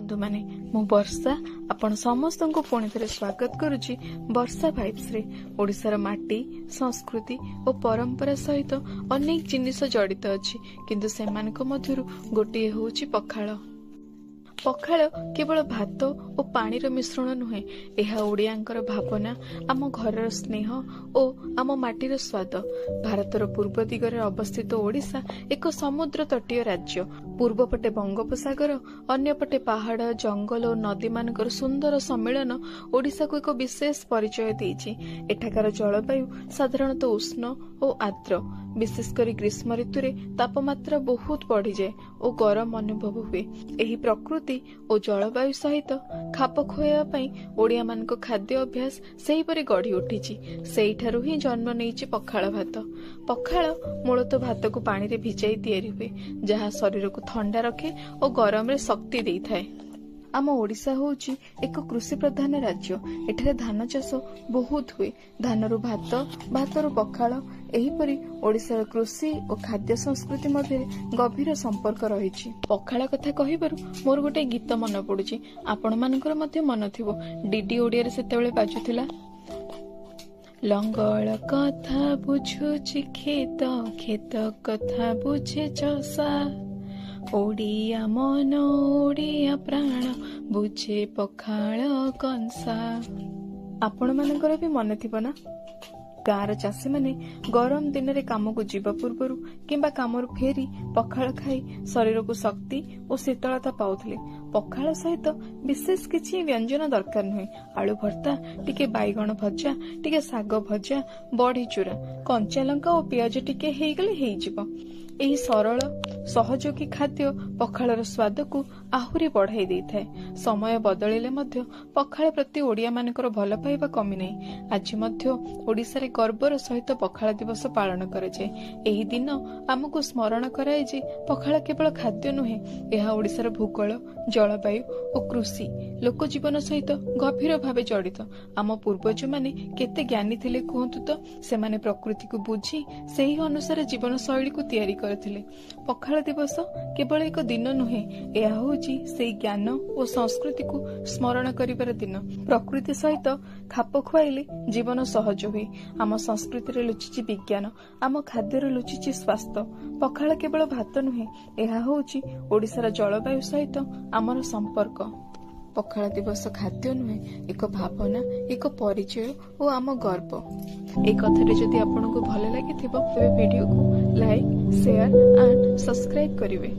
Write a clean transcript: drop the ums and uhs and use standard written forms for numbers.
ବନ୍ଧୁମାନେ, ମୁଁ ବର୍ଷା ଆପଣ ସମସ୍ତଙ୍କୁ ପୁଣି ଥରେ ସ୍ୱାଗତ କରୁଛି ବର୍ଷା ଭାଇବ୍ସରେ। ଓଡ଼ିଶାର ମାଟି, ସଂସ୍କୃତି ଓ ପରମ୍ପରା ସହିତ ଅନେକ ଜିନିଷ ଜଡ଼ିତ ଅଛି, କିନ୍ତୁ ସେମାନଙ୍କ ମଧ୍ୟରୁ ଗୋଟିଏ ହେଉଛି ପଖାଳ। ପଖାଳ କେବଳ ଭାତ ଓ ପାଣିର ମିଶ୍ରଣ ନୁହେଁ, ଏହା ଓଡ଼ିଆଙ୍କର ଭାବନା, ଆମ ଘରର ସ୍ନେହ ଓ ଆମ ମାଟିର ସ୍ୱାଦ। ଭାରତର ପୂର୍ବ ଦିଗରେ ଅବସ୍ଥିତ ଓଡ଼ିଶା ଏକ ସମୁଦ୍ର ତଟୀୟ ରାଜ୍ୟ। ପୂର୍ବ ପଟେ ବଙ୍ଗୋପସାଗର, ଅନ୍ୟପଟେ ପାହାଡ଼, ଜଙ୍ଗଲ ଓ ନଦୀମାନଙ୍କର ସୁନ୍ଦର ସମ୍ମିଳନ ଓଡ଼ିଶାକୁ ଏକ ବିଶେଷ ପରିଚୟ ଦେଇଛି। ଏଠାକାର ଜଳବାୟୁ ସାଧାରଣତଃ ଉଷ୍ଣ ଓ ଆର୍ଦ୍ର। ବିଶେଷ କରି ଗ୍ରୀଷ୍ମ ଋତୁରେ ତାପମାତ୍ରା ବହୁତ ବଢ଼ିଯାଏ ଓ ଗରମ ଅନୁଭବ ହୁଏ। ଏହି ପ୍ରକୃତି ଓ ଜଳବାୟୁ ସହିତ ଖାପ ଖୁଆଇବା ପାଇଁ ଓଡ଼ିଆମାନଙ୍କ ଖାଦ୍ୟ ଅଭ୍ୟାସ ସେହିପରି ଗଢ଼ି ଉଠିଛି। ସେଇଠାରୁ ହିଁ ଜନ୍ମ ନେଇଛି ପଖାଳ ଭାତ। ପଖାଳ ମୂଳତଃ ଭାତକୁ ପାଣିରେ ଭିଜାଇ ତିଆରି ହୁଏ, ଯାହା ଶରୀରକୁ ଥଣ୍ଡା ରଖେ ଓ ଗରମରେ ଶକ୍ତି ଦେଇଥାଏ। ଆମ ଓଡ଼ିଶା ହେଉଛି ଏକ କୃଷି ପ୍ରଧାନ ରାଜ୍ୟ। ଏଠାରେ ଧାନ ଚାଷ ବହୁତ ହୁଏ। ଧାନରୁ ଭାତ, ଭାତରୁ ପଖାଳ। ଏହିପରି ଓଡ଼ିଶାର କୃଷି ଓ ଖାଦ୍ୟ ସଂସ୍କୃତି ମଧ୍ୟରେ ଗଭୀର ସମ୍ପର୍କ ରହିଛି। ପଖାଳ କଥା କହିବାରୁ ମୋର ଗୋଟେ ଗୀତ ମନେ ପଡୁଛି, ଆପଣମାନଙ୍କର ମଧ୍ୟ ମନ ଥିବ। ଡିଡି ଓଡ଼ିଆରେ ସେତେବେଳେ ବାଜୁଥିଲା। ଲଙ୍ଗଳ କଥା ବୁଝୁଛି କ୍ଷେତ, କ୍ଷେତ କଥା ବୁଝେ ଚଷା, ଓଡ଼ିଆ ମନ ଓଡ଼ିଆ ପ୍ରାଣ ବୁଝେ ପଖାଳ କଂସା। ଆପଣମାନଙ୍କର ବି ମନେ ଥିବ ନା? ଗାଁର ଚାଷୀମାନେ ଗରମ ଦିନରେ କାମକୁ ଯିବା ପୂର୍ବରୁ କିମ୍ବା କାମରୁ ଫେରି ପଖାଳ ଖାଇ ଶରୀରକୁ ଶକ୍ତି ଓ ଶୀତଳତା ପାଉଥିଲେ। ପଖାଳ ସହିତ ବିଶେଷ କିଛି ବ୍ୟଞ୍ଜନ ଦରକାର ନୁହେଁ। ଆଳୁ ଭର୍ତ୍ତା, ଟିକେ ବାଇଗଣ ଭଜା, ଟିକେ ଶାଗ ଭଜା, ବଢି ଚୁରା, କଞ୍ଚା ଲଙ୍କା ଓ ପିଆଜ ଟିକେ ହେଇଗଲେ ହେଇଯିବ। ଏହି ସରଳ ସହଯୋଗୀ ଖାଦ୍ୟ ପଖାଳର ସ୍ୱାଦକୁ ଆହୁରି ବଢାଇ ଦେଇଥାଏ। ସମୟ ବଦଳିଲେ ମଧ୍ୟ ପଖାଳ ପ୍ରତି ଓଡ଼ିଆମାନଙ୍କର ଭଲ ପାଇବା କମିନାହିଁ। ଆଜି ମଧ୍ୟ ଓଡ଼ିଶାରେ ଗର୍ବର ସହିତ ପଖାଳ ଦିବସ ପାଳନ କରାଯାଏ। ଏହି ଦିନ ଆମକୁ ସ୍ମରଣ କରାଏ ଯେ ପଖାଳ କେବଳ ଖାଦ୍ୟ ନୁହେଁ, ଏହା ଓଡ଼ିଶାର ଭୂଗୋଳ, ଜଳବାୟୁ ଓ କୃଷି ଲୋକଜୀବନ ସହିତ ଗଭୀର ଭାବେ ଜଡ଼ିତ। ଆମ ପୂର୍ବଜମାନେ କେତେ ଜ୍ଞାନୀ ଥିଲେ କୁହନ୍ତୁ ତ? ସେମାନେ ପ୍ରକୃତିକୁ ବୁଝି ସେହି ଅନୁସାରେ ଜୀବନଶୈଳୀକୁ ତିଆରି କରିଥିଲେ। ପଖାଳ ଦିବସ କେବଳ ଏକ ଦିନ ନୁହେଁ, ଏହା ହେଉଛି ସେଇ ଜ୍ଞାନ ଓ ସଂସ୍କୃତିକୁ ସ୍ମରଣ କରିବାର ଦିନ। ପ୍ରକୃତି ସହିତ ଖାପ ଖୁଆଇଲେ ଜୀବନ ସହଜ ହୁଏ। ଆମ ସଂସ୍କୃତିରେ ଲୁଚିଛି ବିଜ୍ଞାନ, ଆମ ଖାଦ୍ୟରେ ଲୁଚିଛି ସ୍ୱାସ୍ଥ୍ୟ। ପଖାଳ କେବଳ ଭାତ ନୁହେଁ, ଏହା ହେଉଛି ଓଡ଼ିଶାର ଜଳବାୟୁ ସହିତ ଆମର ସମ୍ପର୍କ। ପଖାଳ ଦିବସ ଖାଦ୍ୟ ନୁହେଁ, ଏକ ଭାବନା, ଏକ ପରିଚୟ ଓ ଆମ ଗର୍ବ। ଏହି କଥାଟି ଯଦି ଆପଣଙ୍କୁ ଭଲ ଲାଗିଥିବ, ତେବେ ଭିଡିଓକୁ ଲାଇକ୍, ସେୟାର ଆଣ୍ଡ ସବସ୍କ୍ରାଇବ କରିବେ।